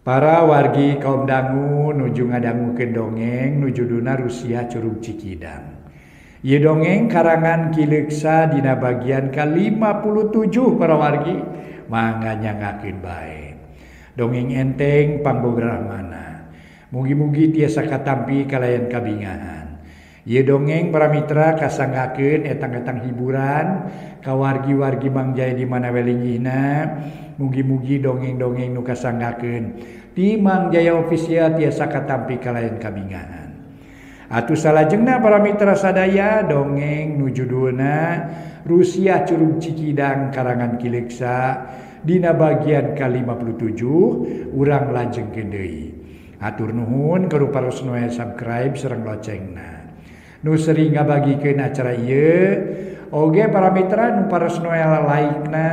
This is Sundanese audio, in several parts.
Para wargi kaum dangu nuju ngadangukeun dongeng nu judulna Rusia Curug Cikidang. Ieu dongeng karangan Ki Leuksa dina bagian ka-57 para wargi mangga nyangakeun bae. Dongeng enteng pangbobrahmana. Mugi-mugi tiasa katampi kalayan kabingahan. Ieu dongeng para mitra kasanggakeun etang-etang hiburan ka wargi-wargi Mang Jaya di mana we linggihna. Mugi-mugi dongeng-dongeng nu kasanggakeun ti Mang Jaya Official tiasa katampi kalayan kabingahan. Atuh salajengna para mitra sadaya dongeng nu judulna Rusia Curug Cikidang karangan Ki Leuksa dina bagian ka-57 urang lajengkeun deui. Hatur nuhun karuparos nu subscribe sareng locengna. Nu sering ngabagikeun acara ieu oge para mitra nu paros nu like-na,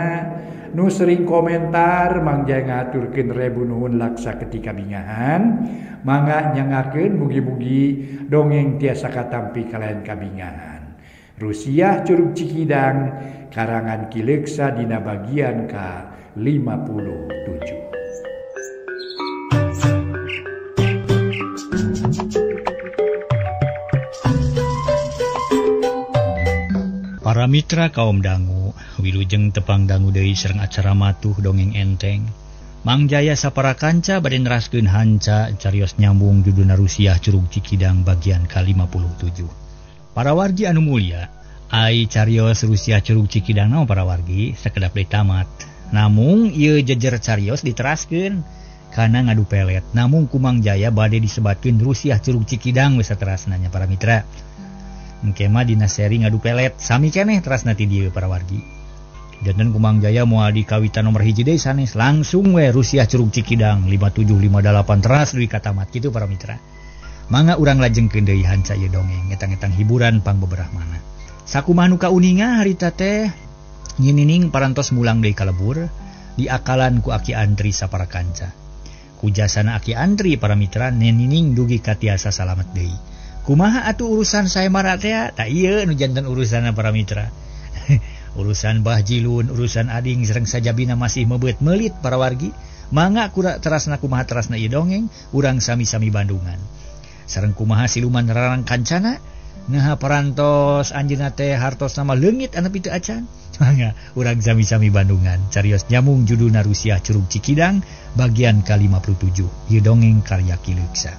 nu sering komentar, Mang Jaya ngaturkeun rebu nuhun laksa ketika bingahan. Mangga nyangakeun mugi-mugi dongeng tiasa katampi kalayan kabingahan. Rusia Curug Cikidang karangan Ki Leuksa dina bagian ka-57. Para mitra kaum dangu, wilujeng tepang dangu deui sareng acara matuh dongeng enteng. Mang Jaya sapara kanca bade neraskeun hanca carios nyambung judulna Rusia Curug Cikidang bagian ka-57. Para wargi anu mulia, ai carios Rusia Curug Cikidang naon para wargi sakedap deui tamat. Namung ieu jejer carios diteraskeun kana ngadu pelet. Namung ku Mang Jaya bade disebatkeun Rusia Curug Cikidang we saterasna nya para mitra. Engke mah dina seri ngadu pelet sami keneh terasna ti dieu para wargi. Janten ku Mang Jaya moal di kawitan nomor hiji deui sanes langsung we Rusia Curug Cikidang 57 58 teras dugi ka tamat kitu para mitra. Mangga urang lajengkeun deui hanca ieu dongeng etang-etang hiburan pangbeberahmana. Sakumaha nu kauninga harita teh nyinining parantos mulang deui ka lebur diakalan ku Aki Antri sapara kanca. Ku jasana Aki Antri para mitra nenining dugi ka tiasa salamet deui. Kumaha atuh urusan saya mara teh? Tak ieu nu janten urusanna para mitra. Urusan Bah Jilun, urusan ading sareng sajabina masih meubeut meulit para wargi. Mangga kura terasna kumaha terasna ieu dongeng, urang sami-sami Bandungan. Sareng kumaha siluman rarang kancana? Naha parantos anjeunna teh hartosna mah leungit anu pitu acan. Mangga urang sami-sami Bandungan. Carios nyambung judulna Rusia Curug Cikidang bagian ka-57. Ieu dongeng karya Ki Leuksa.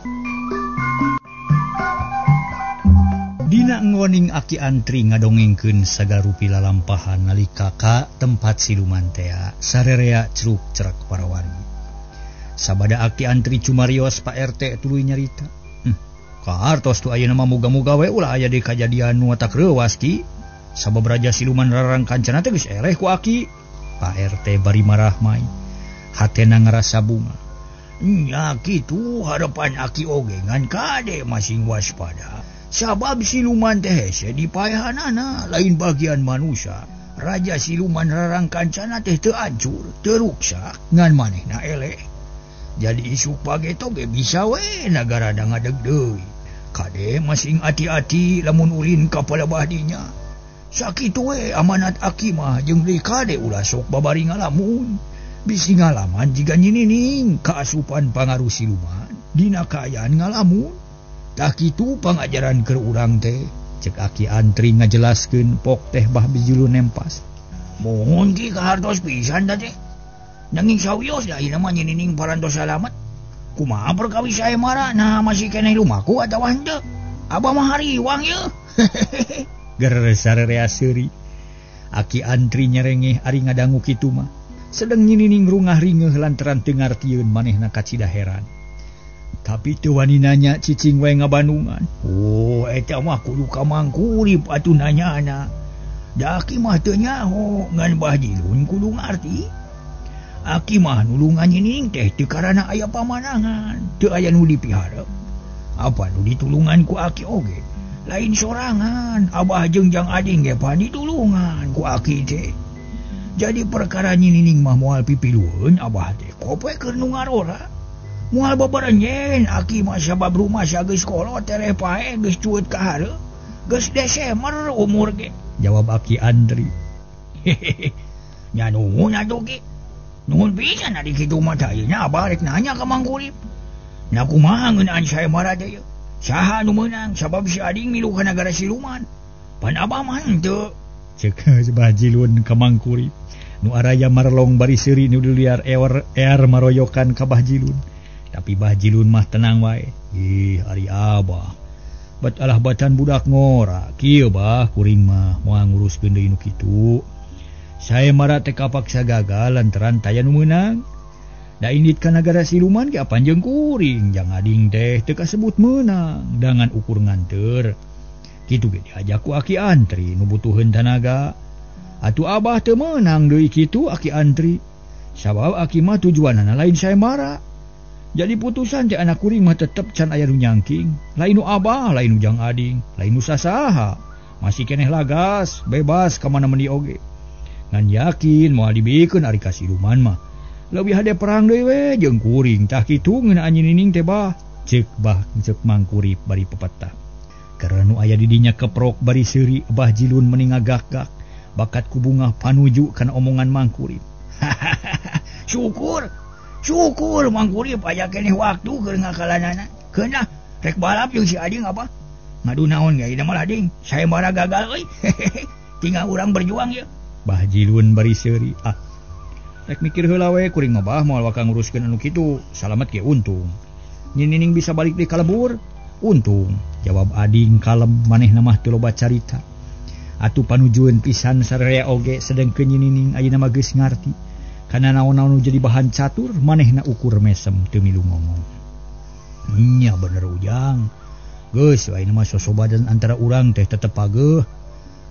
Dina ngoning Aki Antri ngadongengkeun sagarupi lalampahan nalika ka tempat siluman tea sarerea ceruk cerak para wargi. Sabada Aki Antri cumarios Pak RT tuluy nyarita. Kahartos tu ayeuna mah muga-muga we ulah aya deui kajadian nu tak reuwas ki. Sabab raja siluman rarang kancana teh geus eleh ku Aki. Pak RT bari marah mai. Hatena ngarasa bunga. Nya kitu harapan Aki oge ngan kade masing waspada. Sabab siluman teh hese dipaehanana lain bagian manusia. Raja siluman rarang kancana teh teu ancur, teu ruksak ngan manehna eleh. Jadi isuk pageto ge bisa we nagara da ngadeg deui. Kade masing ati-ati lamun ulin ka palebah dinya. Sakitu we amanat Aki mah jeung deui kade ulah sok babari ngalamun. Bisi ngalaman jiga nyinining kaasupan pangaruh siluman dina kaayaan ngalamun. Tah kitu pangajaran keur urang teh, cek Aki Antri ngajelaskeun pok teh Bah Bijulu nempas. Mohon ki kahartos pisan ta teh. Nanging sawios da ayeuna mah nyinining parantos salamet. Kumaha perkawis sae mara nah masih keneh lumaku atawa henteu. Abah mah hariwang yeuh. Ger sarerea seuri. Aki Antri nyerengeh ari ngadangu kitu mah. Sedeng nyinining rungah ringeuh lantaran teu ngartieun manehna kacida heran. Tapi teu wani nanya cicing we ngabandungan. Oh, eta mah kudu ka Mangkurip atuh nanyana. Da Aki mah teu nyaho ngan Bah Jilun kudu ngarti. Aki mah nulungan nyining teh teu karana aya pamanangan, teu aya nu dipiharep. Apa nu ditulungan ku Aki oge? Lain sorangan, abah jeung jang ading ge pan ditulungan ku Aki teh. Jadi perkara nyinining mah moal pipilueun abah teh kope keur nu ngarora. Moal babarenyen Aki mah sabab rumah geus kolot tereh pae geus cueut ka hareup. Geus Desember umur ge. Jawab Aki Andri. Hehehe. Nya nuhun atuh ki. Nuhun pisan ari kitu mah tah ayeuna abah rek nanya ka Mang Kurip. Nya kumaha ngeunaan sayembara teh ieu? Saha nu meunang sabab si ading milu ka nagara siluman. Pan abah mah henteu. Ceuk Bah Jilun ka Mang Kurip. Nu araya marlong bari seuri nu liar ear maroyokan ka Bah Jilun. Tapi Bah Jilun mah tenang wae. Ih ari abah. Bat alah batan budak ngora. Kieu bah kuring mah moal nguruskeun deui nu kitu. Sayembara teh kapaksa gagal lantaran taya nu meunang. Da indit ka nagara siluman ge apan jeung kuring jang ading teh teu kasebut meunang dangan ukur nganteur. Kitu ge diajak ku Aki Antri nu butuheun tanaga. Atuh abah teu meunang deui kitu Aki Antri. Sabab aki mah tujuanana lain sayembara. Jadi putusan teh anak kuring mah tetep can aya nu nyangking. Lain nu abah, lain nu jang ading, lain nu sasaha. Masih keneh lagas, bebas ka mana meuni oge. Ngan yakin moal dibikeun ari ka siluman mah. Leuwih hade perang deui we jeung kuring tah kitu ngeunaan nyinining teh bah. Ceuk bah ceuk Mang Kurip bari pepetah. Karena nu aya di dinya keprok bari seuri Bah Jilun meni ngagak-gak bakat ku bungah panuju kana omongan Mang Kurip. Syukur, syukur Mang Kurip aya keneh waktu keur ngakalanana. Keunah rek balap jeung si ading apa? Ngadu naon ge ieu mah ading, sayembara gagal euy. Tinggal urang berjuang ye. Bah Jilun bari seuri. Ah. Rek mikir heula we kuring mah bah moal waka nguruskeun anu kitu, salamet ge untung. Nyinining bisa balik deui ka lembur, untung. Jawab ading kalem manehna mah teu loba carita. Atuh panujueun pisan sararea oge sedengkeun nyinining ayeuna mah geus ngarti. Kana naon-naon nu jadi bahan catur manehna ukur mesem teu milu ngomong. Nya bener ujang. Geus ayeuna mah sosobadan antara urang teh tetep pageuh.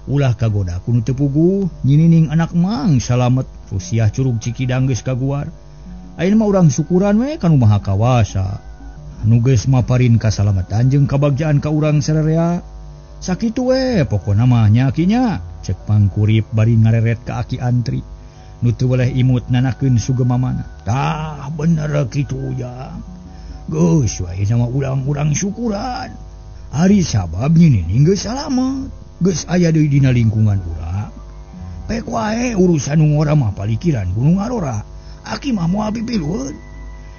Ulah kagoda ku nu teu puguh, nyinining anak mang salamet Rusiah Curug Cikidang geus kaguar. Ayeuna mah urang syukuran we ka nu Maha Kawasa. Nu geus maparin kasalamatan jeung kabagjaan ka urang sararea. Sakitu we pokona mah nya akinya. Ceuk Mang Kurip bari ngareret ka Aki Antri. Nu teu weleh imut nanakeun sugemamana. Tah bener kitu ujang. Geus we ayeuna mah urang-urang syukuran. Ari sabab nyinining geus salamet. Geus aya deui dina lingkungan urang. Pek wae urusan nu ngora mah palikiran gunung ngarora. Aki mah moal pipilueun.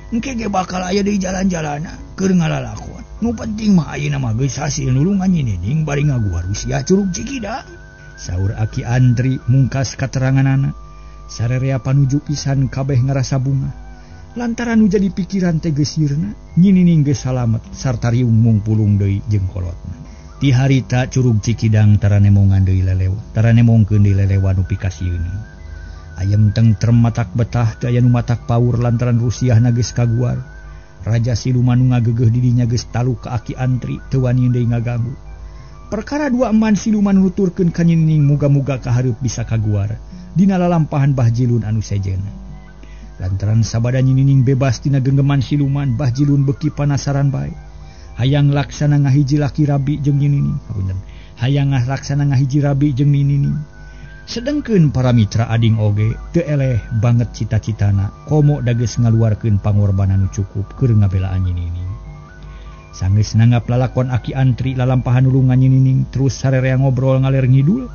Engke ge bakal aya deui jalan-jalanna keur ngalalakon. Nu penting mah ayeuna mah geus hasil nulungan nyinining bari ngaguar Rusia Curug Cikidang. Saur Aki Antri mungkas kateranganana. Sarerea panuju pisan kabeh ngarasa bunga. Lantaran nu jadi pikiran teh geus sirna, nyinining geus salamet sarta riung mungpulung deui jeung kolotna. Ti harita Curug Cikidang taranemongan deui lelewa, taranemongkeun deui lelewa nu pikasieun. Ayem tengtrem matak betah teu aya nu matak paur lantaran Rusiahna geus kaguar. Raja siluman nu ngagegeuh di dinya geus taluk ka Aki Antri teu wani deui ngaganggu. Perkara dua eman siluman nuturkeun ka nyining muga-muga kahareup bisa kaguar dina lalampahan Bah Jilun anu sejenna. Lantaran sabada nyinining bebas tina genggeman siluman, Bah Jilun beuki panasaran bae. Hayang laksana ngahiji laki rabi jeung nyinining. Hapunten. Hayang laksana ngahiji rabi jeung nyinining. Sedengkeun para mitra ading oge teu eleh banget cita-citana komo da geus ngaluarkeun pangorbanan nu cukup keur ngabelaan nyinining. Sanggeus nanggap lalakon Aki Antri lalampahan nulungan nyinining terus sarerea ngobrol ngaler ngidul.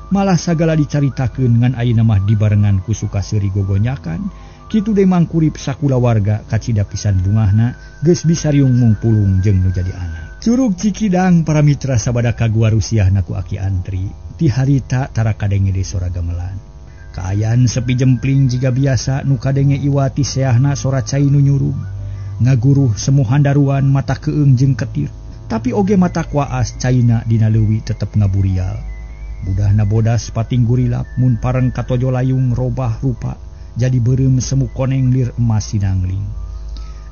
Malah sagala dicaritakeun ngan ayeuna mah dibarengan ku suka seuri gogonyakan. Kitu deui Mang Kurip sakulawarga kacida pisan bungahna geus bisa riung mungpulung jeung nu jadi anak. Curug Cikidang para mitra sabada kaguar Rusiahna ku Aki Antri. Ti harita tara kadenge deui sora gamelan. Kaayaan sepi jempling jiga biasa nu kadenge iwati seahna sora cai nu nyurug. Ngaguruh semu handaruan mata keung jeung ketir. Tapi oge mata kuaas caina dina leuwi tetep ngaburial. Budahna bodas pating gurilap mun pareng katojo layung robah rupa. Jadi beureum semu koneng lir emas sinangling.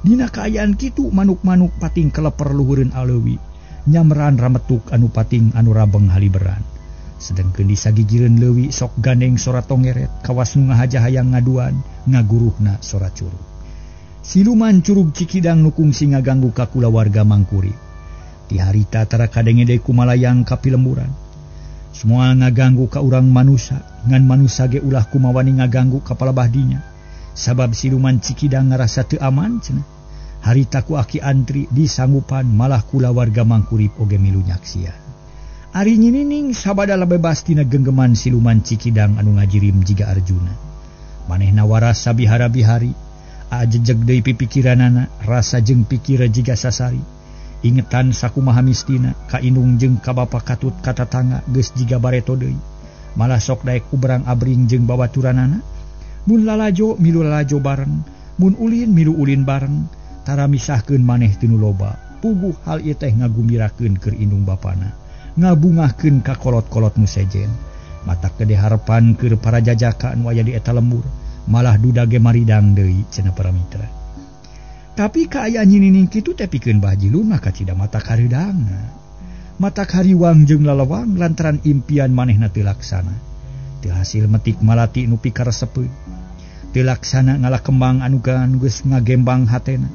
Dina kaayaan kitu manuk-manuk pating keleper luhureun aleuwi. Nyamran rametuk anu pating anu rabeng haliberan. Sedengkeun di sagigireun leuwi sok gandeng sora tongeret kawas nu ngahaja hayang ngaduan ngaguruhna sora curug. Siluman Curug Cikidang nu kungsi ngaganggu ka kulawarga Mang Kurip. Ti harita tara kadenge deui kumalayang ka pilemburan. Semua ngaganggu ka urang manusa, ngan manusa ge ulah kumawani ngaganggu ka palabah dinya. Sabab siluman Cikidang ngarasa teu aman cenah. Harita ku Aki Antri disanggupan malah kulawarga Mang Kurip oge milu nyaksian. Ari nyinining sabada bebas tina genggeman siluman Cikidang anu ngajirim jiga Arjuna. Manehna waras sabihara-bihari, ajejeg deui pipikiranana, rasa jeung pikir jiga sasari. Ingetan sakumaha mistina, ka indung jeung ka bapa katut ka tatangga geus jiga bareto deui. Malah sok daek ubrang-abring jeung babaturanana. Mun lalajo milu lalajo bareng, mun ulin milu ulin bareng, tara misahkeun maneh teu nu loba. Puguh hal ieu teh ngagumbirakeun keur indung bapana, ngabungahkeun ka kolot-kolot nu sejen. Mata gede harapan keur para jajaka nu aya di eta lembur, malah duda ge maridang deui cenah para mitra. Tapi kaayaan nyinining kitu teh pikeun Bah Jilun mah kacida mata kareudangna. Mata kariwang jeung lalawang lantaran impian manehna teu laksana. Teu hasil metik malati nu pikaresepeun. Teu laksana ngalakembang anu geus ngagembang hatena.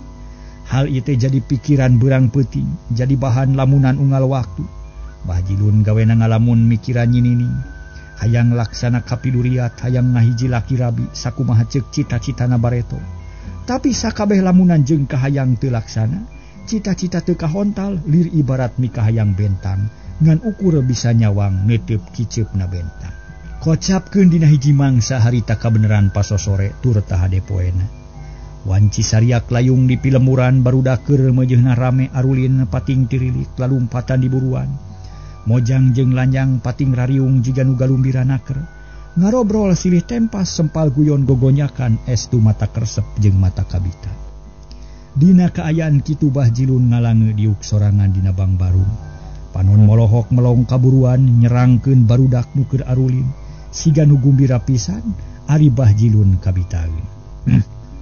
Hal ieu teh jadi pikiran beurang peuting, jadi bahan lamunan unggal waktu. Bah Jilun gawena ngalamun mikiran nyinining. Hayang laksana kapiduriat, hayang ngahiji laki rabi, sakumaha ceuk cita-citana bareto. Tapi sakabeh lamunan jeung kahayang teu laksana, cita-cita teu kahontal, lir ibarat mikahayang bentang, ngan ukur bisa nyawang neuteup kiceupna bentang. Kocapkeun dina hiji mangsa harita kabeneran pasosore tur tahade poena. Wanci sariak layung di pilemuran barudak keur meujeuhna rame arulin pating tirilik lalumpatan di buruan. Mojang jeung lanjang pating rariung jiga nu galumbira naker. Ngarobrol silih tempas sempal guyon gogonyakan estu mata kersep jeung mata kabita. Dina kaayaan kitu Bah Jilun ngalange diuk sorangan dina bangbarung. Panon molohok melong kaburuan nyerangkeun barudak nu keur arulin. Siga nu gumbira pisan ari Bah Jilun kabitaeun.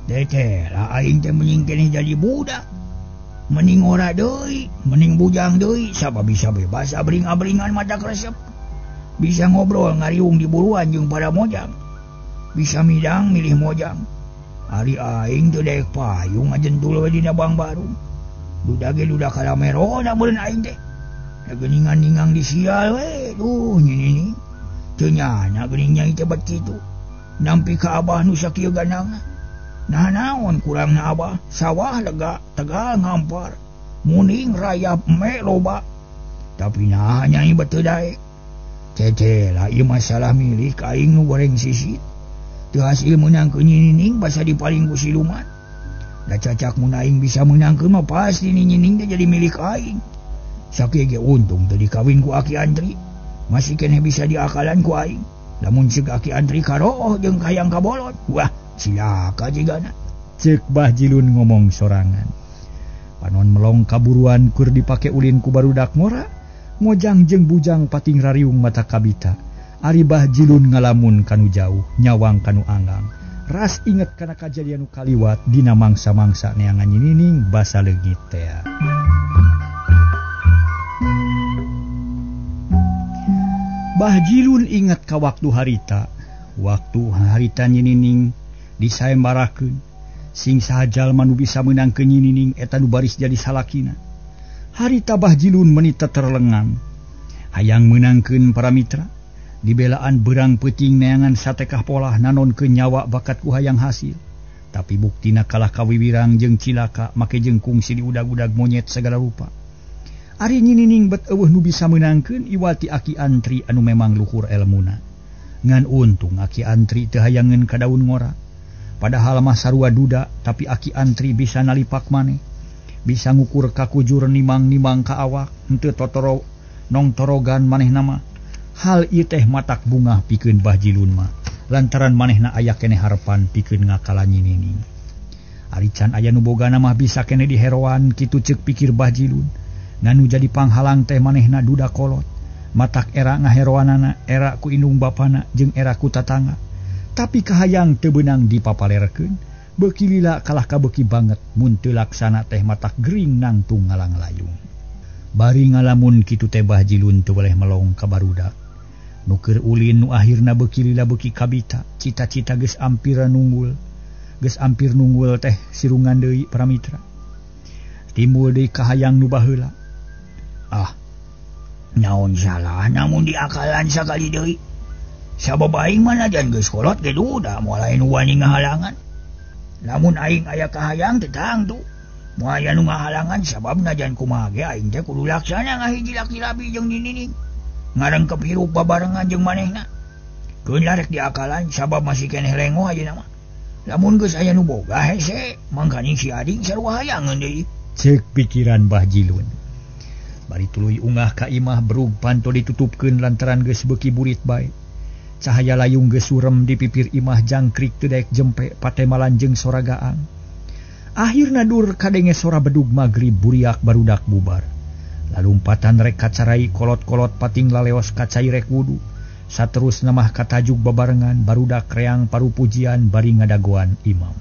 Teh lah aing teh mending keneh jadi budak. Mending ora deui, mending bujang deui, sabab bisa bebas abring-abringan mata kresep. Bisa ngobrol ngariung di buruan jeung para mojang. Bisa midang milih mojang. Ari aing teu daek payung ngajentul we dina bangbarung. Duda ge duda kalamerona meureun aing teh. Da geuningan ningang di sial we, duh nyinining. Teu nyana geuning nyai teh bet kitu. Nampi ka abah nu sakieu gandangna. Nah naon kurangna abah, sawah lega, tegal ngampar, muning rayap me loba. Tapi nah nyai betul daek. Tete lah ieu masalah milik aing nu goreng sisit. Teu hasil meunangkeun nyinining basa dipaling ku siluman. Da cacak mun aing bisa meunangkeun mah pasti nyinining teh jadi milik aing. Sakieu ge untung teu dikawin ku Aki Andri. Masih keneh bisa diakalan ku aing. Lamun ceuk Aki Andri karooh jeung hayang kabolot. Wah, cilaka jigana. Ceuk Bah Jilun ngomong sorangan. Panon melong kaburuan keur dipake ulin ku barudak ngora. Mojang jeung bujang pating rariung mata kabita. Ari Bah Jilun ngalamun kanu jauh, nyawang kanu anggang. Ras inget kana kajadian nu kaliwat dina mangsa-mangsa neangan nyinining basa leungit tea. Bah Jilun inget ka waktu harita. Waktu harita nyinining disaembarakeun, sing saha jalma nu bisa meunangkeun nyinining eta nu baris jadi salakina. Harita Bah Jilun meni teterlengan. Hayang meunangkeun para mitra, dibelaan berang peuting neangan satekah polah nanonkeun nyawa bakat ku hayang hasil. Tapi buktina kalah kawiwirang jeung cilaka make jeung kungsi diudag-udag monyet segala rupa. Ari nyinining bet eueuh nu bisa meunangkeun iwati Aki Antri anu memang luhur elmuna. Ngan untung Aki Antri teu hayangeun ka daun ngora. Padahal mah sarua duda, tapi Aki Antri bisa nalipak maneh. Bisa ngukur kakujur nimang-nimang ka awak, henteu totoro nongtorogan manehna mah. Hal ieu teh matak bungah pikeun Bah Jilun mah, lantaran manehna aya keneh harepan pikeun ngakalan nyinining. Ari can aya nu bogana mah bisa keneh diheroan kitu ceuk pikir Bah Jilun. Ngan nu jadi panghalang teh manehna duda kolot. Matak era ngaheroanana, era ku indung bapana jeung era ku tatangga. Tapi kahayang teu beunang dipapalerkeun, beuki lila kalah ka beuki banget mun teu laksana teh matak gering nangtung ngalang-layung. Bari ngalamun kitu teh Bah Jilun teu boleh melong ka barudak. Nu keur ulin nu akhirna beuki lila beuki kabita, cita-cita geus ampir nunggul. Geus ampir nunggul teh sirungan deui para mitra. Timbul deui kahayang nu baheula. Ah, naon salah namun diakalan sakali deui. Sabab aing mah najan geus kolot ge duda moal aya nu wani ngahalangan. Lamun aing aya kahayang teh tangtu. Moal aya nu ngahalangan sabab najan kumaha ge aing teh kudu laksana ngahiji laki rabi jeung ninining. Ngarengkep hirup babarengan jeung manehna. Keun rek diakalan sabab masih keneh lengo ayeuna mah. Lamun geus aya nu boga hese, mangkaning si Ading sarua hayangeun deui. Ceuk pikiran Bah Jilun. Bari tuluy ungah ka imah berug panto ditutupkeun lantaran geus beuki burit bae. Cahaya layung geus surem di pipir imah jangkrik teu daek jempe patemalan jeung sora gaang. Akhirna dur kadenge sora bedug magrib buriak barudak bubar. Lalumpatan rek kacarai kolot-kolot pating laleos kacai rek wudu. Saterusna mah katajuk babarengan barudak reang parupujian bari ngadagoan imam.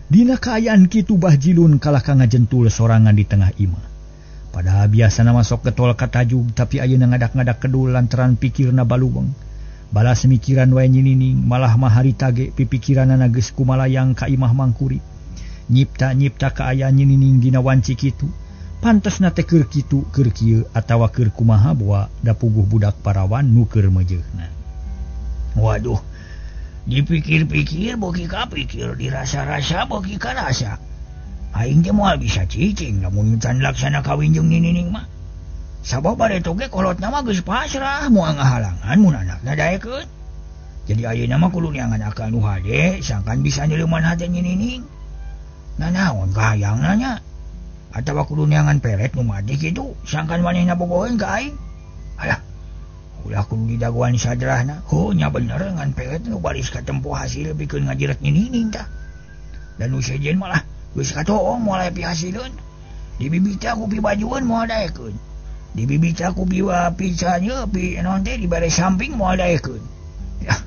Dina kaayaan kitu Bah Jilun kalah ka ngajentul sorangan di tengah imah. Padahal biasana masuk getol katajuk tapi ayeuna ngadak-ngadak kedul lantaran pikirna baluweng. Balas mikiran wae nyinining malah mah harita ge pipikiranana geus kumalayang ka imah mangkuri. Nyipta-nyipta kaayaan nyinining dina wanci kitu. Pantasna teh keur kitu keur kieu atawa keur kumaha boa da puguh budak parawan nu keur meujeuhna. Waduh, dipikir-pikir beuki kapikir, dirasa-rasa beuki karasa. Aing teh moal bisa cicing lamun can laksana kawin jeung ninining mah. Sabab bareto ge kolotna mah geus pasrah moal ngahalangan mun anakna daekeun. Jadi ayeuna mah kudu neangan akal nu hade sangkan bisa nyeleuman hate ninining. Nanaon kahayangna nya? Atawa kudu neangan pelet nu mati kitu sangkan manehna bogoheun ka aing. Alah, ulah kudu didagoan sadrahna. Heuh nya bener ngan pelet nu baris katempo hasil pikeun ngajiret ninining tah. Dan nu sejen malah geus katoong moal aya pihasileun. Dibibita ku pibajueun moal daekeun. Dibibita ku biwa picanya pi naon teh dibere samping moal daekeun. Yah,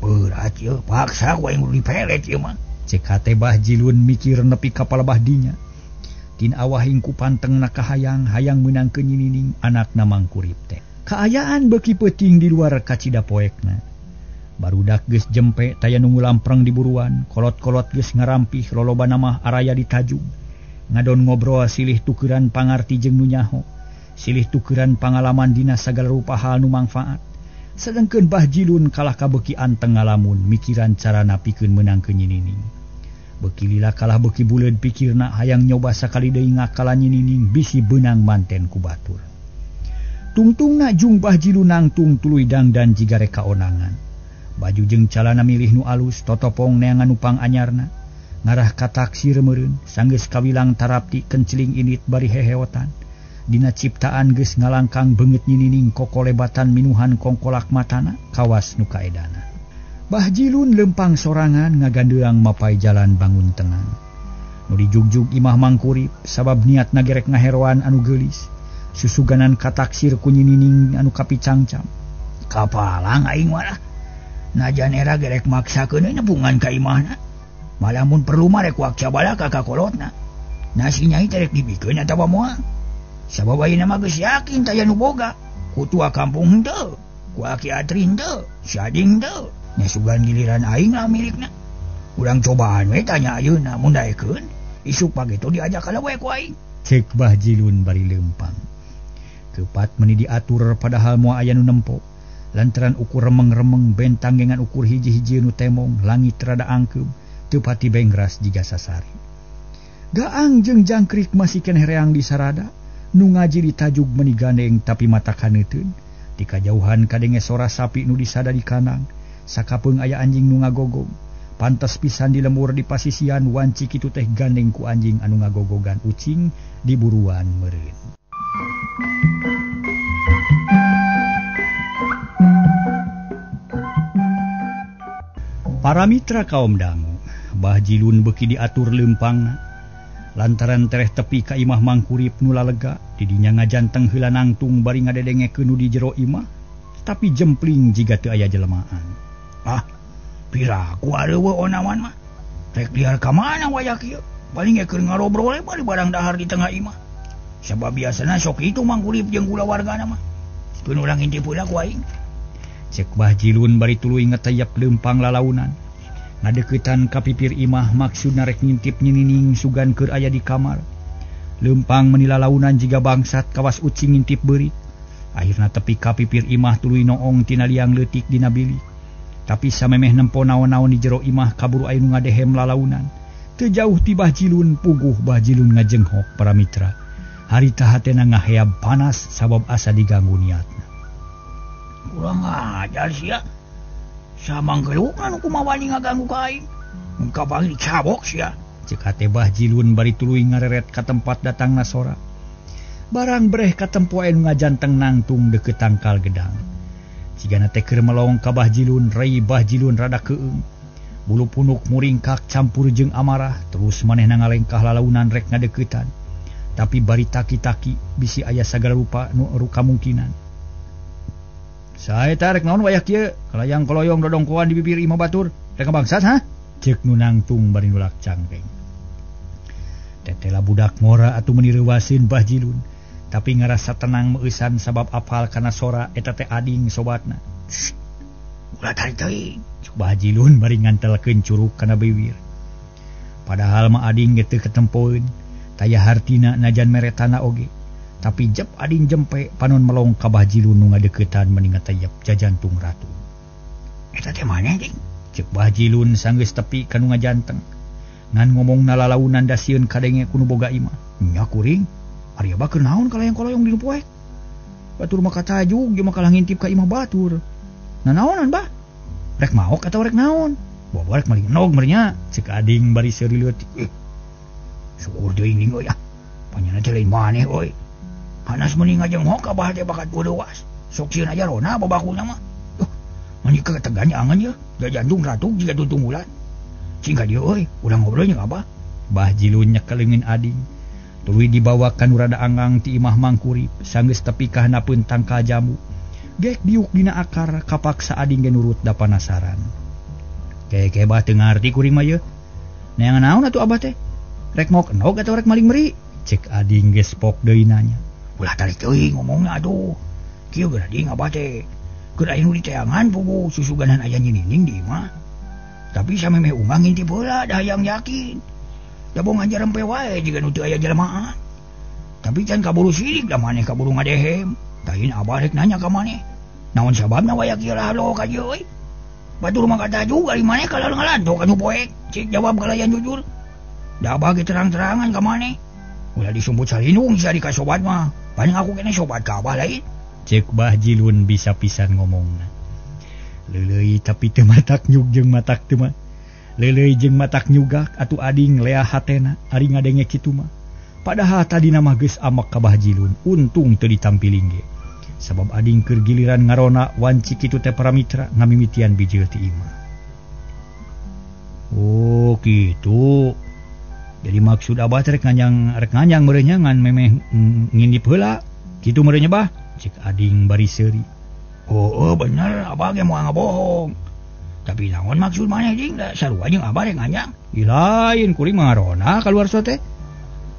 berat ieu paksa ku aing kudu dipelet ieu mah. Cek hate Bah Jilun mikir nepi ka palebah dinya. Tin awahing ku pantengna kahayang hayang meunangkeun nyinining anakna mangkurip teh. Kaayaan beuki peuting di luar kacida poekna. Barudak geus jempe taya nu ngulampreng di buruan, kolot-kolot geus ngarampih lolobana mah araya ditajug. Ngadon ngobrol silih tukeran pangarti jeung nu nyaho, silih tukeran pangalaman dina sagala rupa hal nu mangfaat. Sedengkeun Bah Jilun kalah ka beuki anteng ngalamun mikiran carana pikeun meunangkeun nyinining. Beuki lila kalah beuki buleud pikirna hayang nyoba sakali deui ngakalan nyinining bisi beunang manten ku batur. Tungtungna jung Bah Jilun nangtung tuluy dangdan jiga rek kaonangan. Baju jeung calana milih nu alus totopong neangan nu panganyarna. Ngarah ka taksir meureun sanggeus kawilang tarapti kenceling init bari heheotan. Dina ciptaan geus ngalangkang beungeut nyinining kokolebatan minuhan kongkolak matana kawas nu kaedana. Bah Jilun lempang sorangan ngagandeang mapai jalan bangun tenang. Nu dijugjug imah mangkurip sabab niat nagerek ngaheroan anu geulis. Susuganan kataksir ku nyinining anu kapicangcam. Kapalang aing malah. Najan era gerek maksakeun nepungan ka imahna. Malah mun perlu mah rek wakca balaka ka kolotna. Nasi nyai teh rek dibikeun atawa moal. Sabab ayeuna mah geus yakin taya nu boga. Ku tua kampung henteu, ku aki atri henteu, si Ading henteu. Nya sugan giliran aing lah milikna. Urang cobaan we tanya ayeuna mun daekeun, isuk pageto diajak kana we ku aing. Cek Bah Jilun bari leumpang. Kepat meni diatur padahal moal aya nu nempo. Lantaran ukur remeng-remeng bentang gengan ukur hiji-hiji nu temong, langit rada angkeub, teu pati bengras jiga sasari. Gaang jeung jangkrik masih keneh reang di sarada, nu ngaji ditajug meni gandeng tapi mata kaneuteun. Ti kajauhan kadenge sora sapi nu disada di kandang. Sakapeung aya anjing nu ngagogog. Pantes pisan di lemur di pasisian wanci kitu teh gandeng ku anjing anu ngagogogan ucing di buruan meureun. Para mitra kaum dangu, Bah Jilun beuki diatur leumpangna. Lantaran tereh tepi ka imah mangkurip nu lalega, didinya ngajanteng heula nangtung bari ngadedengekeun nu di jero imah, tapi jempling jiga teu aya jelemaan. Ah, piraku areueuh onawan mah. Rek liar ka mana wayah kieu? Paling ge keur ngarobrol we bari barang dahar di tengah imah. Sabab biasana sok itu mangkurip jeung kulawargana mah. Keun urang intip heula ku aing. Cek Bah Jilun bari tuluy ngetayap leumpang lalaunan. Ngadeuketan ka pipir imah maksudna rek ngintip nyinining sugan keur aya di kamar. Leumpang meni lalaunan jiga bangsat kawas ucing ngintip beurit. Akhirna tepi ka pipir imah tuluy noong tina liang leutik dina bilik. Tapi samemeh nempo naon-naon di jero imah kaburu aya nu ngadehem lalaunan. Teu jauh ti Bah Jilun puguh Bah Jilun ngajenghok para mitra. Harita hatena ngaheab panas sabab asa diganggu niatna. Kurang ajar sia. Samangkelukna nu kumaha wani ngaganggu ka aing. Mun kapanggih dicabok sia. Cek hate Bah Jilun bari tuluy ngareret ka tempat datangna sora. Barang breh katempo anu ngajanteng nangtung deukeut tangkal gedang. Cigana teh keur melong ka Bah Jilun, rei Bah Jilun rada keung. Bulu punuk muringkak campur jeung amarah, terus manehna ngalengkah lalaunan rek ngadeuketan. Tapi bari taki-taki bisi aya sagala rupa nu kamungkinan. Sae rek naon wayah kieu, kalayang koloyong dodongkoan di bibir imah batur, rek ngabangsat ha? Ceuk nu nangtung bari nulak cangkeng. Tetela budak ngora atuh meuni reuwaseun Bah Jilun, tapi ngarasa tenang meueusan sabab apal kana sora eta teh ading sobatna. Ulah tarik teuing. Cuk Bah Jilun bari ngantelkeun curug kana bibir. Padahal mah ading ge teu ketempoeun, taya hartina najan meretana oge. Tapi jep ading jempe panon melong ka Bah Jilun nu ngadeuketan meni ngatayep jajantung ratu. Eta teh maneh ding? Cek Bah Jilun sanggeus tepi ka nu ngajanteng. Ngan ngomongna lalaunan da sieun kadenge ku nu boga imah. Nya kuring, ari abah keur naon kalayang koloyong di nu poek? Batur mah katajuk jeung mah kalah ngintip ka imah batur. Nanaonan bah? Rek maok atau rek naon? Bawa rek maling nog mernya. Cek ading bari seuri leutik. Syukur teuing ding euy ah. Panyana teh lain maneh euy. Hanas meni ngajenghok abah teh bakat beudewas. Sok sieun aja rona babakuna mah. Mani ketegan angan ya, jantung ratu jika tutunggulan. Cing ka dieu euy, urang ngobrol jeung abah. Bah Jilun nyekelengin ading. Tuluy dibawa ka nu rada anggang ti imah Mangkurip, sanggeus tepi ka handapeun tangkal jamu. Gek diuk dina akar kapaksa ading ge nurut da panasaran. Keke bah teu ngarti kuring mah yeuh. Neangan naon atuh abah teh? Rek maok endog atau rek maling meri? Cek ading ge spok deui nanya. Ulah tarik teuing ngomongna atuh. Kieu geura ding abah teh. Keur aya nu diteangan pugu susuganan aya nyinining di imah. Tapi samemeh ungah ngintip heula da hayang yakin. Da bohong aja rempe wae jiga nu teu aya jelemaan. Tapi can kaburu sirik da maneh kaburu ngadehem. Tahin abah rek nanya ka maneh. Naon sababna waya kieu lahalo ka dieu euy? Batur mah katajuk ari maneh kalah ngalanto ka nu poek. Cik jawab kalayan jujur. Da abah ge terang-terangan ka maneh. Ulah disumput salindung sia di ka sobat mah. Paling aku kene sobat ka abah lain. Cek Bah Jilun bisa pisan ngomongna. Leuleuy tapi teu matak nyug jeung matak teu mah. Leuleuy jeung matak nyugak atuh ading lea hatena ari ngadenge kitu mah. Padahal tadina mah geus amak ka Bah Jilun, untung teu ditampiling ge. Sabab ading keur giliran ngarona wanci kitu teh para mitra ngamimitian bijil ti imah. Oh kitu. Jadi maksud abah teh rek nganyang meureun nya ngan memeh ngindip heula. Kitu meureun nya bah. Cek ading bari seuri. Oh, bener abah ge moal ngabohong. Tapi naon maksud maneh ding da sarua jeung abah rek nganyang? Ih lain kuring mah ngarona kaluar sote.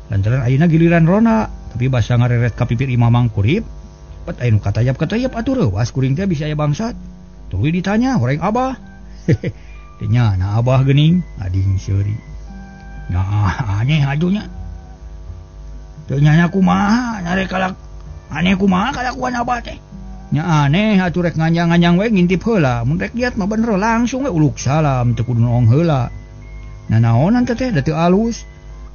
Lantaran ayeuna giliran rona, tapi basa ngareret ka pipir imah Mangkurip. Pat aya nu katayap-katayap atuh reuwas kuring teh bisa aya bangsat. Tuluy ditanya horeng abah. Teh nya na abah geuning ading seuri. Nah, aneh adunya. Teu nya kumaha narek kalak aneh kumaha kalakuan abah teh. Nya aneh atuh rek nganjang-nganjang we ngintip heula. Mun rek liat mah bener langsung we uluk salam teu kudu noong heula. Nanaonan teh da teu alus.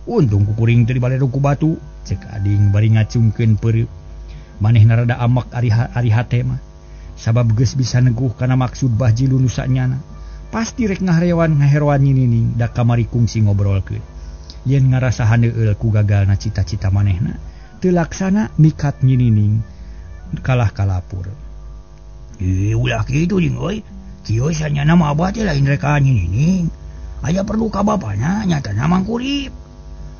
Untung ku kuring teu dibaledog ku batu. Cek ading bari ngacungkeun peureup. Manehna rada amak ari hate mah. Sabab geus bisa neguh kana maksud Bah Jilun nu sanyana. Pasti rek ngaharewan ngaheroan nyinining da kamari kungsi ngobrolkeun. Yen ngarasa haneueul ku gagalna cita-cita manehna, teu laksana mikat nyinining kalah kalapur. Ih, ulah kitu ding euy. Kieu sanyana mah abah teh lain rek ka nyinining. Aya perlu ka bapana nyatana Mangkurip.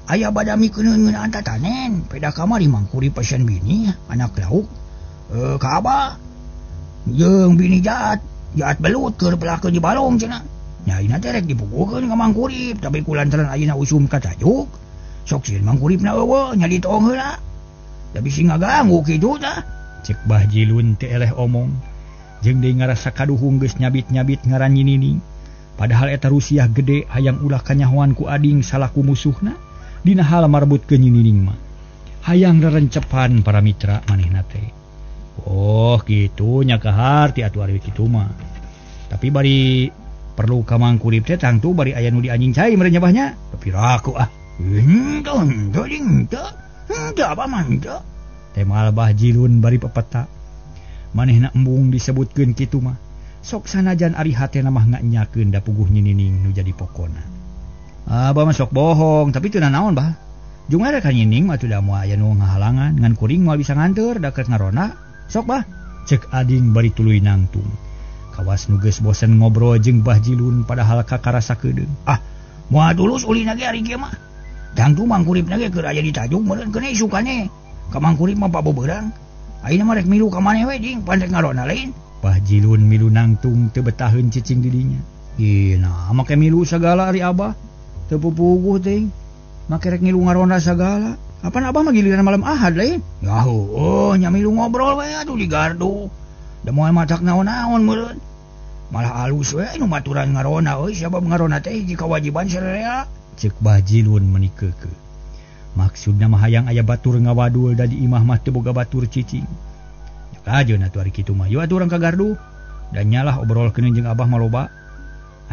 Aya badami keuneun tatanen, peda kamari Mangkurip pasien bini anak lauk ka abah. Jeung bini jahat, jahat belut keur pelakeun di balong cenah. Nya ayeuna teh rek dipuguhkeun ka Mangkurip, tapi kulantaran ayeuna usum katajuk, sok sieun Mangkuripna eueuh nya ditoong heula. Da bisi ngaganggu kitu tah. Cek Bah Jilun teu eleh omong, jeung deui ngarasa kaduhung geus nyabit-nyabit ngaran nyinining. Padahal eta Rusiah gede hayang ulah kanyahoan ku ading salaku musuhna dina hal marbut ke nyinining mah. Hayang rerencepan para mitra manehna teh. Oh kitu nya kaharti atuh ari kitu mah. Tapi bari perlu ka Mangkurip teh tangtu bari aya nu dianjing cai meureun nya bahnya. Tapi raku ah. Henteu henteu ding henteu. Henteu apa mah henteu. Temal Bah Jilun bari pepeta. Manehna embung disebutkeun kitu mah. Sok sanajan ari hatena mah nganyakeun da puguh Nyi Nining nu jadi pokona. Abah mah sok bohong, tapi teu nanaon bah. Jung ada ka Nyi Nining mah teu da moal aya nu ngahalangan, ngan kuring moal bisa nganteur da keur ngaronda. Sok bah, cek ading bari tuluy nangtung. Kawas nu geus bosen ngobrol jeung Bah Jilun padahal kakarasa keudeung. Ah, moal tulus ulina ge ari kieu mah. Tangtu mangkuripna ge keur aya di tajuk meureun keun isukane. Ka mangkurip mah pabobeurang. Ayeuna mah rek milu ka maneh we ding, pan rek ngaronda lain. Bah Jilun milu nangtung teu betaheun cicing di dinya. Ih, nah make milu sagala ari abah. Teu pupuguh teuing. Make rek ngilu ngaronda sagala. Apan abah mah giliran malam Ahad lain? Ya heueuh, nya milu ngobrol we atuh di gardu. Da moal matak naon-naon meureun. Malah alus we nu maturan ngaronda euy, sabab ngaronda teh hiji kawajiban sararea. Ceuk Bah Jilun meuni keukeuh. Maksudna mah hayang aya batur ngawadul da di imah mah teu boga batur cicing. Kajeun atuh ari kitu mah, yuk atuh urang ka gardu. Dan nyalah obrolkeun jeung abah mah loba.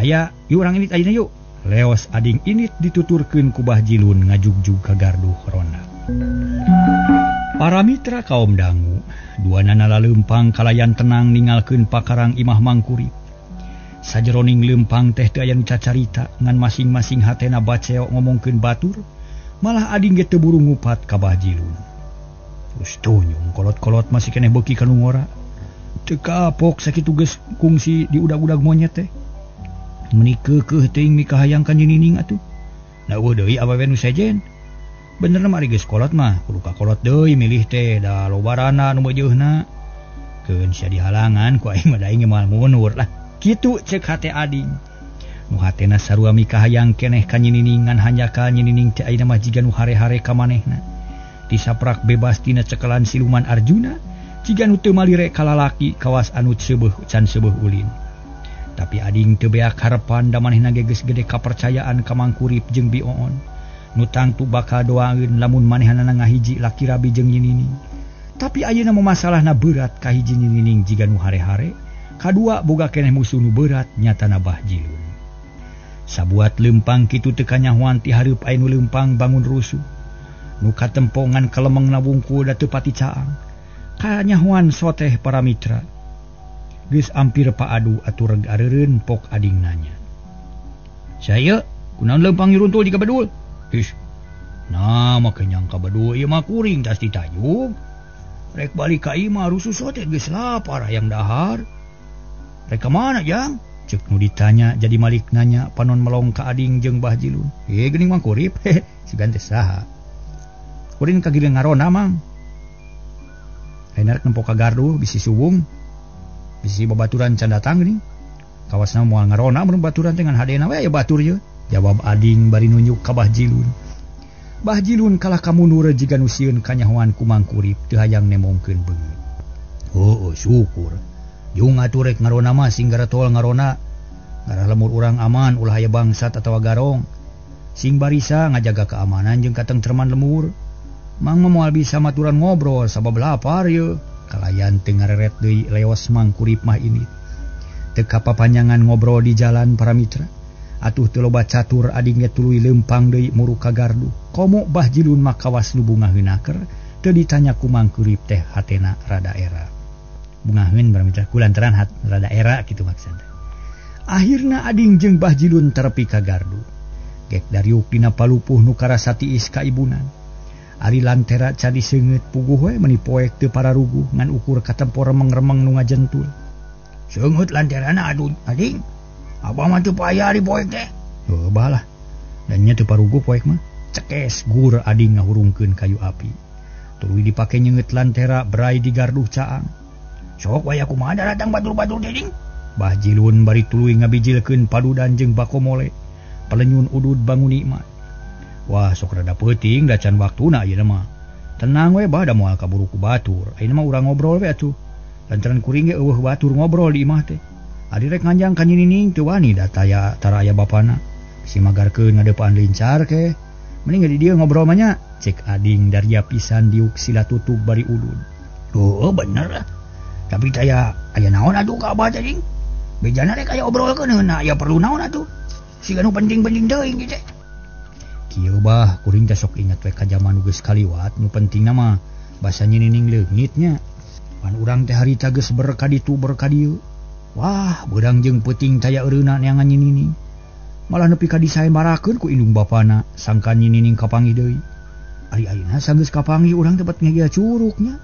Aya, yuk urang init ayeuna yuk. Leos ading init dituturkeun ku Bah Jilun ngajugjug ka gardu ronda. Para mitra kaum dangu, duanana laleumpang kalayan tenang ningalkeun pakarang imah mangkurip. Sajeroning leumpang teh teu aya nu cacarita, ngan masing-masing hatena baceok ngomongkeun batur, malah ading ge teu buru ngupat ka Bah Jilun. Geus tunyung kolot-kolot masih keneh beuki ka nu ngora. Teu kapok sakitu geus kungsi diudag-udag monyet teh. Meuni keukeuh teuing mikahayang ka Nyi Nining atuh. Da eueuh deui awewe nu sejen. Bener mah ari geus kolot mah kudu ka kolot deui milih teh da lobarana nu meujeuhna. Keun sia dihalangan ku aing mah da aing moal mundur lah. Kitu ceuk hate ading. Nu hatena sarua mikahayang keneh ka Nyi Nining ngan hanjakal Nyi Nining teh ayeuna mah jiga nu hare-hare ka manehna. Disaprak bebas tina cekelan siluman Arjuna, jiga nu teu malire ka lalaki kawas anu seubeuh can seubeuh ulin. Tapi ading teu beak harepan da manehna ge geus gede kapercayaan ka Mangkurip jeung Bi Oon. Nu tangtu bakal doaeun lamun manehanana ngahiji laki rabi jeung Nyi Nining. Tapi ayeuna mah masalahna berat kahiji Nyi Nining jiga nu hare-hare, kadua boga keneh musuh nu berat nyatana Bah Jilun. Sabuat leumpang kitu teu kanyahoan ti hareup aya nu leumpang bangun rusuh. Nu katempongan kalemengna wungkul da teu pati caang. Kanyahoan soteh para mitra. Geus ampir paadu atuh reg areureun pok ading nanya. Saya kunaon leumpang nyuruntul jiga bedul? Ih. Nah, make nyangka bedul ieu mah kuring tas ditayug. Rek balik ka imah rusuh soteh geus lapar hayang dahar. Rek ka mana, Jang? Ceuk nu ditanya jadi malik nanya panon melong ka ading jeung Bah Jilun. Eh geuning mangkurip, hehe, sugan teh saha. Kuring ka giling ngaronda mang. Ayeuna rek nempo ka gardu bisi suwung. Bisi babaturan can datang geuning. Kawasna moal ngaronda mun baturan teh ngan hadena we aya batur ieu. Jawab ading bari nunjuk ka Bah Jilun. Bah Jilun kalah ka mundur jiga nu sieun kanyahoan ku Mangkurip teu hayang nemongkeun beungeut. Heueuh syukur. Jung atuh rek ngaronda mah sing garatol ngaronda. Ngarah lemur urang aman ulah aya bangsat atawa garong. Sing barisa ngajaga keamanan jeung katengtreman lemur. Mang mah moal bisa maturan ngobrol sabab lapar yeuh. Kalayan teu ngareret deui leos Mangkurip mah ini. Teu kapapanjangan ngobrol di jalan para mitra. Atuh teu loba catur ading ge tuluy leumpang deui muruk ka gardu. Komo Bah Jilun mah kawas nu bungaheun aker teu ditanya ku Mangkurip teh hatena rada era. Bungaheun para mitra kulantaran hat rada era kitu maksudna. Akhirna ading jeung Bah Jilun terepi ka gardu. Gek dariuk dina palupuh nu karasa tiis ka ibunan. Ari lantera cadi seungeut puguh we meuni poek teu pararuguh ngan ukur katempo remeng-remeng nu ngajentul. Seungeut lanterana aduh ading. Abah mah teu paya ari poek teh. Heuh balah. Dan nya teu paruguh poek mah. Cekes gur ading ngahurungkeun kayu api. Tuluy dipake nyeungeut lantera berai di gardu caang. Sok waya kumaha daratang batur-batur teh ding. Bah Jilun bari tuluy ngabijilkeun padudan jeung bakomole. Palenyun udud bangun nikmat. Wah sok rada peuting da can waktuna ayeuna mah. Tenang we bah da moal kaburu ku batur. Ayeuna mah urang ngobrol we atuh. Lantaran kuring ge eueuh batur ngobrol di imah teh. Ari rek nganjang ka Nyi Nining teu wani da taya tara aya bapana. Bisi magarkeun ngadeupan lincar ke. Mending di dieu ngobrol mah nya. Cek ading daria pisan diuk sila tutug bari udud. Heueuh bener lah. Tapi taya aya naon atuh ka abah teh ding. Bejana rek aya obrolkeun heuna aya perlu naon atuh. Siga nu penting-penting teuing kieu teh. Kieu bah kuring teh sok ingat we ka jaman nu geus kaliwat nu pentingna mah basa Nyi Nining leungit nya. Pan urang teh harita geus berka ditu berka dieu. Wah, beurang jeung peuting taya eureuna neangan Nyi Nining. Malah nepi ka disaembarakeun ku indung bapana sangkan Nyi Nining kapanggih deui. Ari ayeuna sanggeus kapanggih urang tempat ngegel curugnya.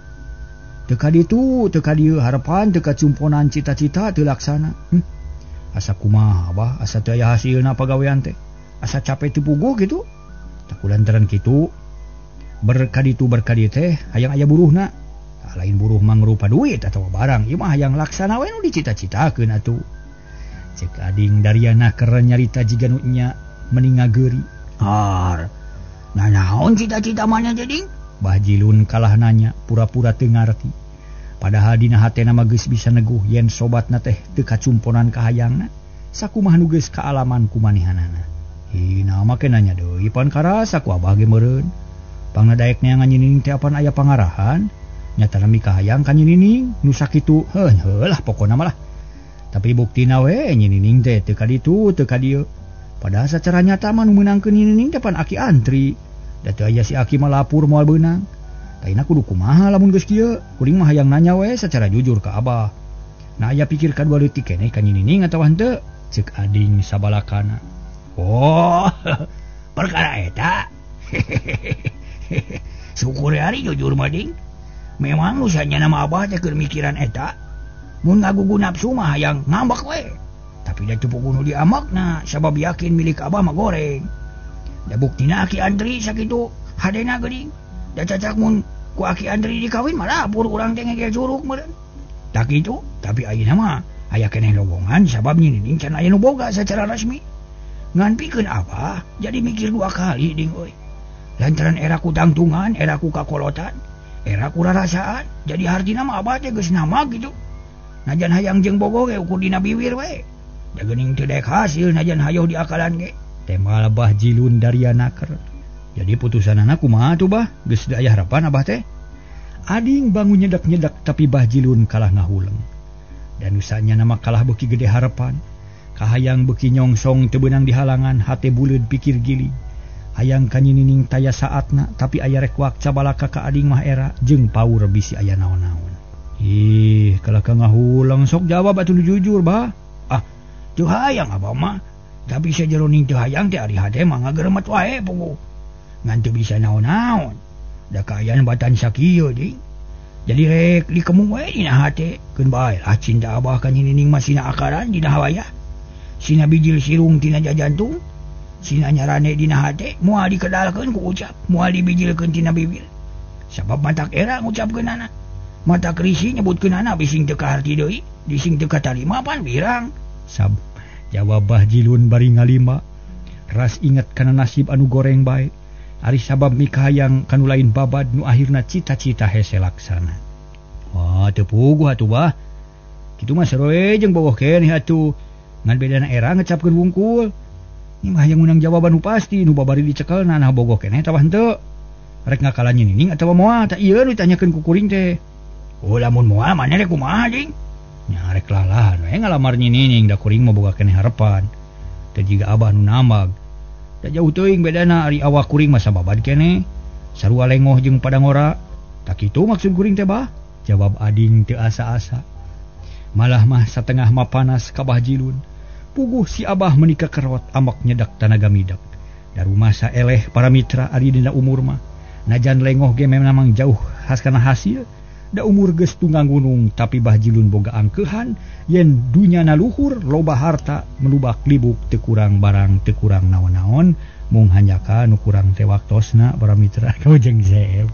Teu ka ditu, teu ka dieu harapan teu kacumponan cita-cita teu laksana. Asa kumaha abah, asa teu aya hasilna pagawean teh. Asa capek teu puguh kitu. Tah kulantaran kitu berkaditu berkadieu teh hayang aya buruhna. Lain buruh mangrupa duit atau barang, ieu mah hayang laksana we nu dicita-citakeun atuh. Cek ading Dariana keur nyarita jiga nu nya meni ngageuri. Har, nanaon cita-cita mana jadi? Bah Jilun kalah nanya, pura-pura teu ngarti. Padahal dina hatena mah geus bisa neguh yen sobatna teh teu kacumponan kahayangna, sakumaha nu geus kaalaman ku manehanana. Ih, naon make nanya deui pan karasa ku abah ge meureun. Pangna daek neangan Nyi Nining teh apan aya pangarahan? Nyata nami kahayang ka Nyi Nining nu sakitu heuh lah pokona mah lah. Tapi buktina we Nyi Nining teh teu ka ditu teu ka dieu. Padahal sacara nyata mah nu meunangkeun Nyi Nining teh pan Aki Antri. Da teu aya si Aki mah lapur moal beunang. Taina kudu kumaha lamun geus kieu? Kuring mah hayang nanya we secara jujur ka abah. Nah aya pikir kadua leutik keneh ka Nyi Nining atawa henteu? Ceuk ading sabalakana. Oh, perkara eta. Syukur ari jujur mah ding. Memang usahanya nama abah teh keur mikiran eta. Mun ngagugu nafsu mah hayang ngambek we. Tapi da teu puguh nu diamakna sabab yakin milik abah mah goreng. Da buktina Aki Andri sakitu hadena geuning. Da cacak mun ku Aki Andri dikawin mah lapur urang teh ngegel curug meureun. Tak kitu, tapi ayeuna mah aya keneh lowongan sabab Nyi Nining can aya nu boga secara resmi. Ngan pikeun abah jadi mikir dua kali ding euy. Lantaran era ku tangtungan, era ku kakolotan, era ku rarasaan, jadi hartina mah abah teh geus nama gitu. Najan hayang jeung bogoh ge ukur dina biwir we. Da geuning teu daek hasil najan hayoh diakalan ge. Temal Bah Jilun Dariana ker. Jadi putusanana kumaha tuh bah? Geus teu aya harapan abah teh. Ading bangun nyedak-nyedak tapi Bah Jilun kalah ngahuleng. Dan usanya nama kalah beuki gede harapan. Kahayang beuki nyongsong teu beunang dihalangan, hate buleud pikir gili. Hayang ka Nyi Nining taya saatna tapi aya rek wakca balaka ka ading mah era jeung paur bisi aya naon-naon. Ih, kalah ka ngahuleng sok jawab atuh nu jujur bah. Ah, teu hayang abah mah. Tapi sajeroning teu hayang teh ari hate mah ngageremet wae puguh. Ngan teu bisa naon-naon. Da kaayaan batan sakieu ding. Jadi rek dikemung wae dina hate. Keun bae lah cinta abah ka Nyi Nining mah sina akaran dina hawaya. Sina bijil sirung tina jajantung. Sina nyarane dina hate moal dikedalkeun ku ucap, moal dibijilkeun tina bibir. Sabab matak era ngucapkeunana. Mata krisi nyebutkeunana bising teu kaharti deui, bising teu katarima pan wirang. Sab jawab Bah Jilun bari ngalima. Ras inget kana nasib anu goreng bae. Ari sabab mikahayang kanu lain babad nu akhirna cita-cita hese laksana. Wah, teu puguh atuh bah. Kitu mah saroe jeung bogoh keneh atuh. Ngan bedana era ngecapkeun wungkul. Ini mah hayang ngundang jawaban nu pasti nu babari dicekelna nah bogoh keneh atawa henteu. Rek ngakalan Nyi Nining atawa moal tah ieu nu ditanyakeun ku kuring teh. Oh lamun moal maneh rek kumaha ding? Nya rek lalahan we ngalamar Nyi Nining da kuring mah boga keneh harapan. Teu jiga abah nu nambag. Da jauh teuing bedana ari awak kuring mah sababad keneh. Sarua lengoh jeung padangora. Tah kitu maksud kuring teh bah? Jawab ading teu asa-asa. Malah mah satengah mah panas ka Bah Jilun. Puguh si abah menikah kerot amak nyedak tanaga midak. Darumah saeleh para mitra ari dina umur mah. Najan lengoh ge memang jauh khas kana hasil. Da umur geus tunggang gunung tapi Bah Jilun boga angkeuhan yen dunyana luhur loba harta melubak libuk teu kurang barang teu kurang naon-naon mung hanjaka nu kurang teh waktosna para mitra kau jeung seep.